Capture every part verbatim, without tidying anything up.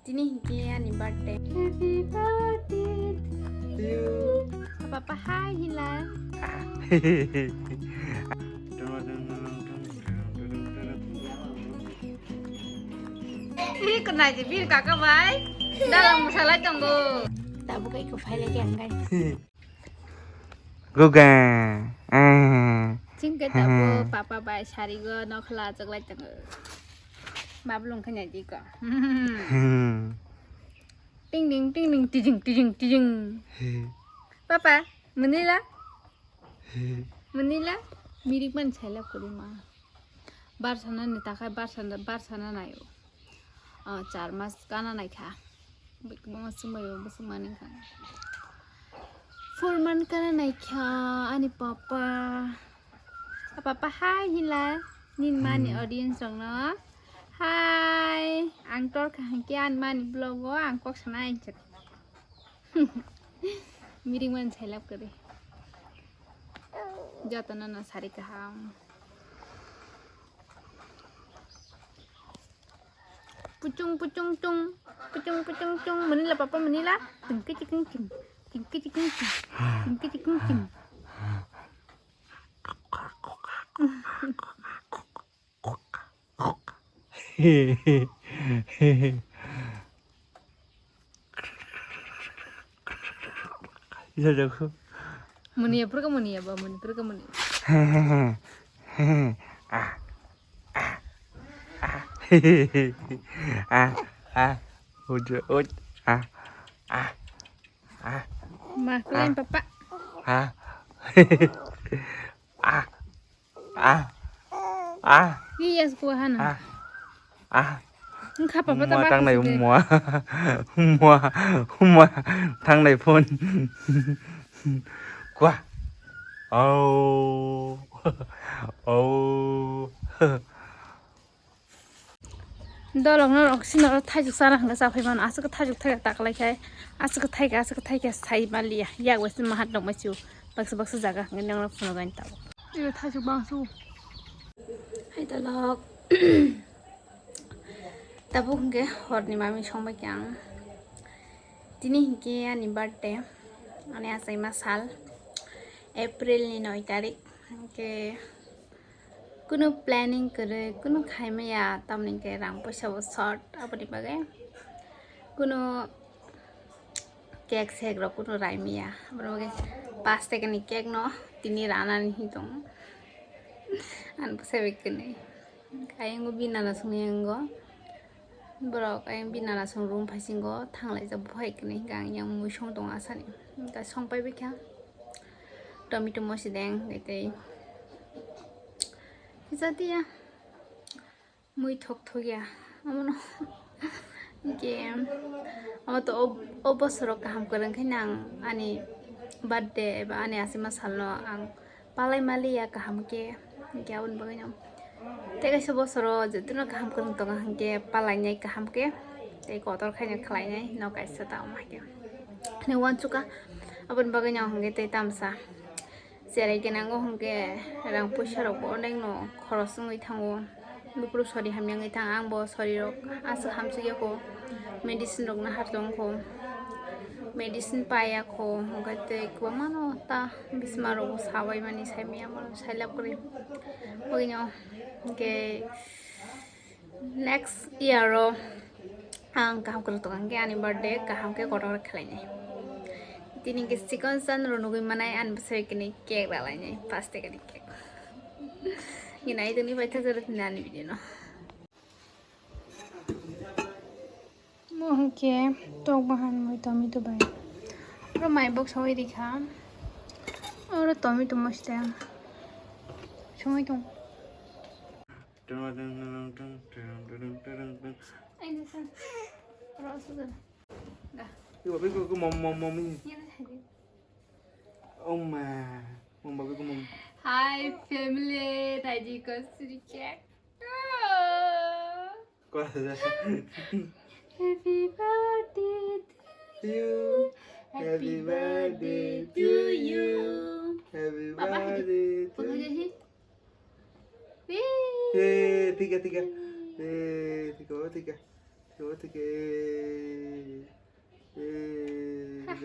Tini hinkhe ani birthday. Happy birthday to you. Papa hi hinla. Ih, kena je bir kaka bai. Dalam masalah tongo. Tabuk ai ko phailai khe ang gai. Guga. Ah. Chingke tabuk papa bai sarigo nokhla achaklai tongo. Bablung khanya jiko. Ting ding ting ding tijing tijing tijing. Papa, munila? Munila? Mirik man sailap kori ma. Bar sana ni takhai bar sana, bar sana nayo. Ah, char mas kana naikha. Bikbama swngmani, bwswngmani wngkha. Four month kana naikha ani papa. A papa hi hinla. Nin mani audience rokno. Hi. Ang torkha hinkhe ani mani vlog o ang kok sana hinchak. Miring man sailap kari. Jotono no sari kaham. Puchung puchung chung, puchung puchung chung, munila papa munila, tingki chiking ching, tingki chiking ching, tingki chiking ching. Isa jago. Muni ya, pura ka muni ya, ba muni, pura ka muni. Ah, ah, ah, ah, ah, uj, uj, ah, ah, ah. Ma, kulain papa. Ah, ah, ah. Ah. Iya, sekolah hana. Ah. Ah. Engkha papa ta. Mua tangnai mua. Mua. Mua tangnai phone. Kwa. Oh. Oh. Dolok no rok sino thaijuk sana hwnga sa phai mano. Aswk thaijuk thai taklai khai. Aswk thai ka, aswk thai ka sai maliya. Yak wese mahat dong masiu. Baksa baksa jaga hwnga nang phone gain tabo. Iya thaijuk bangsu. Hai dolok. Tabuk hwnkhe horni mami songbai khe ang. Tini hwnkhe ani birthday, ani achaima sal, April ni noi tarik. Hwnkhe kunu planning kwrwi, kunu khaimaya, tamni hwnkhe rang poisa bo short, aboni bagwi kunu cake sek rok kunu raimaya, aboni bagwi pash taka ni cake no tini ranani hinwi tongo. Ani bwsai bai kwnwi. Ayang o bini nana songni yango. Borok ayang bini nana song room phaisingo thanglaijak bo hai kwnwi hwnkhe ang yang mui song tongo asani. Hwnkhe song pai baikha tomato mosideng tei kisa tiya mui thok thok ya. Omono hwnkhe omo to o, o bosoro kaham kwrwng khe nang ani birthday eba ani achaima salno ang palai maliya kaham khe, hwnkhe aboni bagwino tei kaisa bosoro jotono kaham kwrwng tongo hwnkhe palainai kaham khe tei kotor khaino khlainai no kaisa tamo hwnkhe ani uansukha aboni bagwino hwnkhe tei tamsa cherai gwnango hwnkhe rang puisa rokbo onekno khoros wngwi thango. Buphuru sori hamya wngwi thang, ang bo sori rok aswk hamsukya kho, medicine rok nahar tong kho, medicine paiya kho, hwnkhe tei kwbangma no ta bisma rok bo sabai mani saimaya, sailab kwrwi. Bagwino hwnkhe next year o ang kaham kwrwng tong khe ani birthday kaham khe kotor khe khlainai. Tini hwnkhe chikon chan rw nugwi manai ani bwsai kini cake ralainai, pash taka ni cake. Hinai tongni paithak jora tini ani video no. Mo hwnkhe tok bahan mui tomato bai. Oro mai box sawi rikha. Oro tomato mosideng. Songwi tong. Ai, listen. Oro sugar. Da. Ibu, ibu, ibu, mom, mom, mom, ini. Ini tadi. Oh, ma. Mom, babi, mom. Hi, family. Tadi kau sedikit. Kau ada. Happy birthday to you. Happy birthday to you. Happy birthday to you. Papa, papa, papa. Eh, tiga, tiga. Eh, tiga, oh, tiga. Tiga, oh, tiga.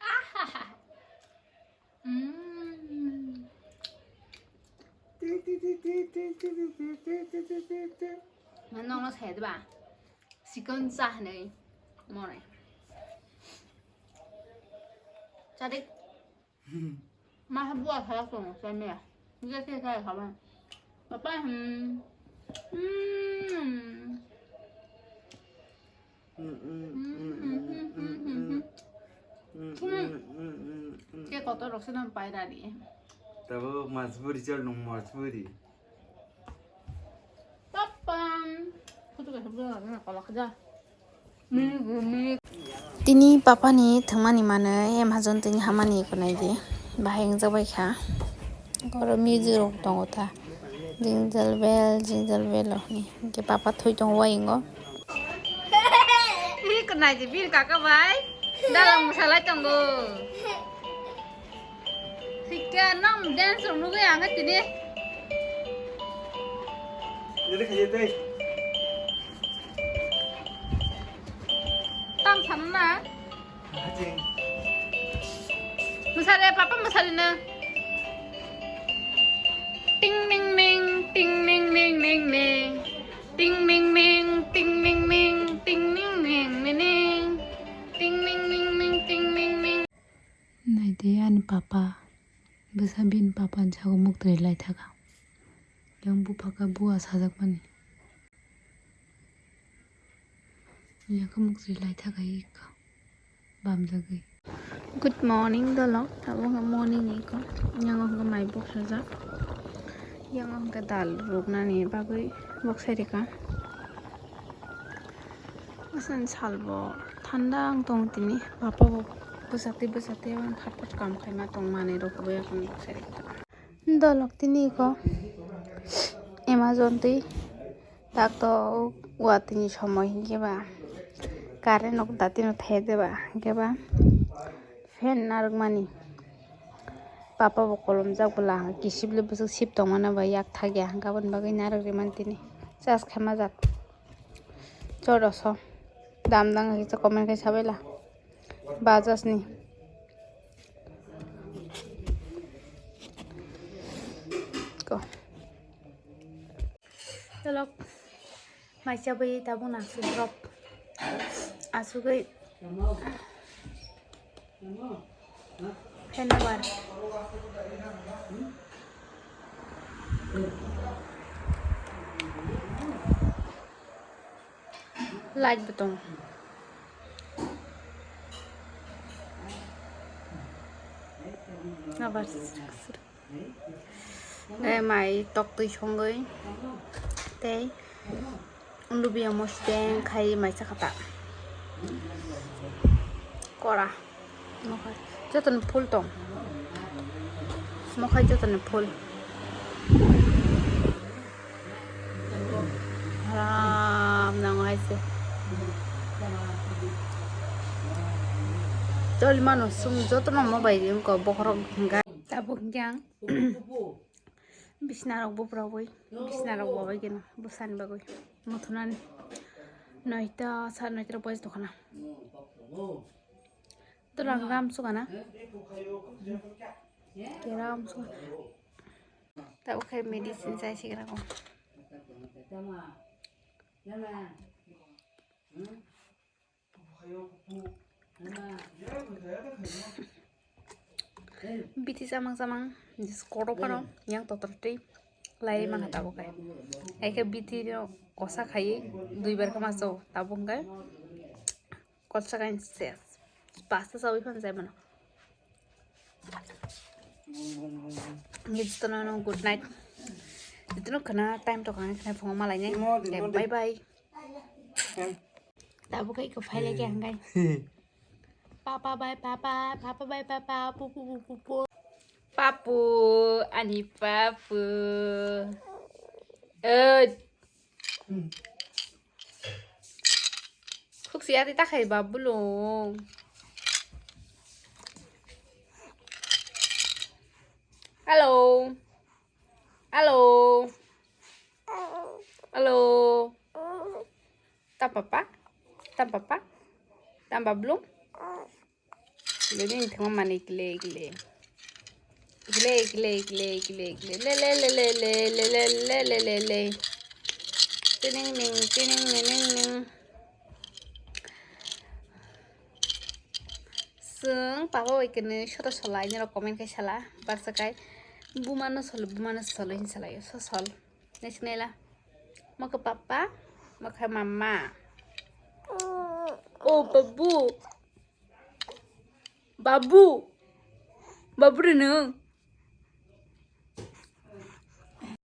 Ahaha. Mm. Mano no sa diba? Sikon sa nei. More. Chadik. Ma ha bua sa ko sa me. Ni ke ke ka ha ba. Papa hmm. Hmm. Ke kotor rok se nam pai rani. Tabo majburi chal nung majburi. Papam. Kutu ka sabla na kolak ja. Tini papa ni thwngmani manwi Amazon tini hamani kunai di bahai wngjak bai kha. Oro music rok tongo ta jingle bell jingle bell rok hwnwi hwnkhe papa thwi tongo wayung o. Ri kunai di bir kaka bai dalang mwsalai tongo. Thikya nang dance rok nugwi ang tini. Jadi khaye tei. Tam sana na. Hajing. Musare papa musare na. Ting ning ning ting ning ning ning ning. Ting ning ning ting ning ning ting ning ning ning ning. Ting ning ning ning ting ning ning. Naidi ani papa, bwsa bini papa ni sago muktwi lai thaka. Yang buphaka bua sajakmani. Yang khe muktwi lai thaka ikha, bamjagwi. Good morning, dolok. Tabuk wngkha morning ni ikho. Yang wngkha mai bok sajak. Yang wngkha dal ruknani bagwi bok sai rikha. Asani salbo thanda wng tong tini, papa bo bwsatwi bwsatwi phar phar kam khaima tong manwi rok bo yakung sai. Dolok tini ko Amazon twi tak to watwi ni somoi hinkhe ba current rok dati no thaya de ba hinkhe ba fan narwkmani. Papa bo kolomjak bwla hwnkhe kisip le bwswk sip tongmani bai yak thakya hwnkhe aboni bagwi narwk rimani tini charge khaima jak. Choro so dam dang khe comment khai sabaila Bajaj ni ko. Tolok mai chabwi tabuk nang si drop asugwi. Fan bar. Light bo tongo. Abar. Tei mai toktwi songwi tei lubiya mosdeng khai mai chakha ta kora mokhai jotoni phul tong mokhai jotoni phul haram nango hai se choli mano sum jotono mobile ri wngkha bokhorok hwnkha. Tabuk hwnkhe ang bisna rok buprogwi bisna rok boboi geno bwsani bagwi muthunani noita sar noita rok boys dokhana to rang ram sugana ke ram suga ta ukhai medicine chai sigra ko. Biti samang samang jis koto phano yang totor tei lai mangha tabuk hai. Hai khe biti no kosa khai dui bar khe ma chao tabuk hwnkhe kosa khai ses pasta chawi phano jai mano. Jitono no good night. Jitono khana time to khana khana phungo malai nai. Bye bye. Tabuk kai ko phai lagi angkai. Papa bye papa, papa bye papa, pu pu pu pu pu. Papu, ani papu. Eh. Khuk si ati takhai ba bulung. Hello. Hello. Hello. Tam papa? Tam papa? Tam bablung? Lini thangma mani kile kile. Kile kile kile kile kile. Le le le le le le le le le le le. Tining ning tining nining ning. Sung papa bai kene soto sola ini rok comment kai sala. Baksa kai. Bumano solo bumano solo hin sala yo so sol. Next nela. Maka papa, maka mama. Oh, babu. Babu. Babu reno.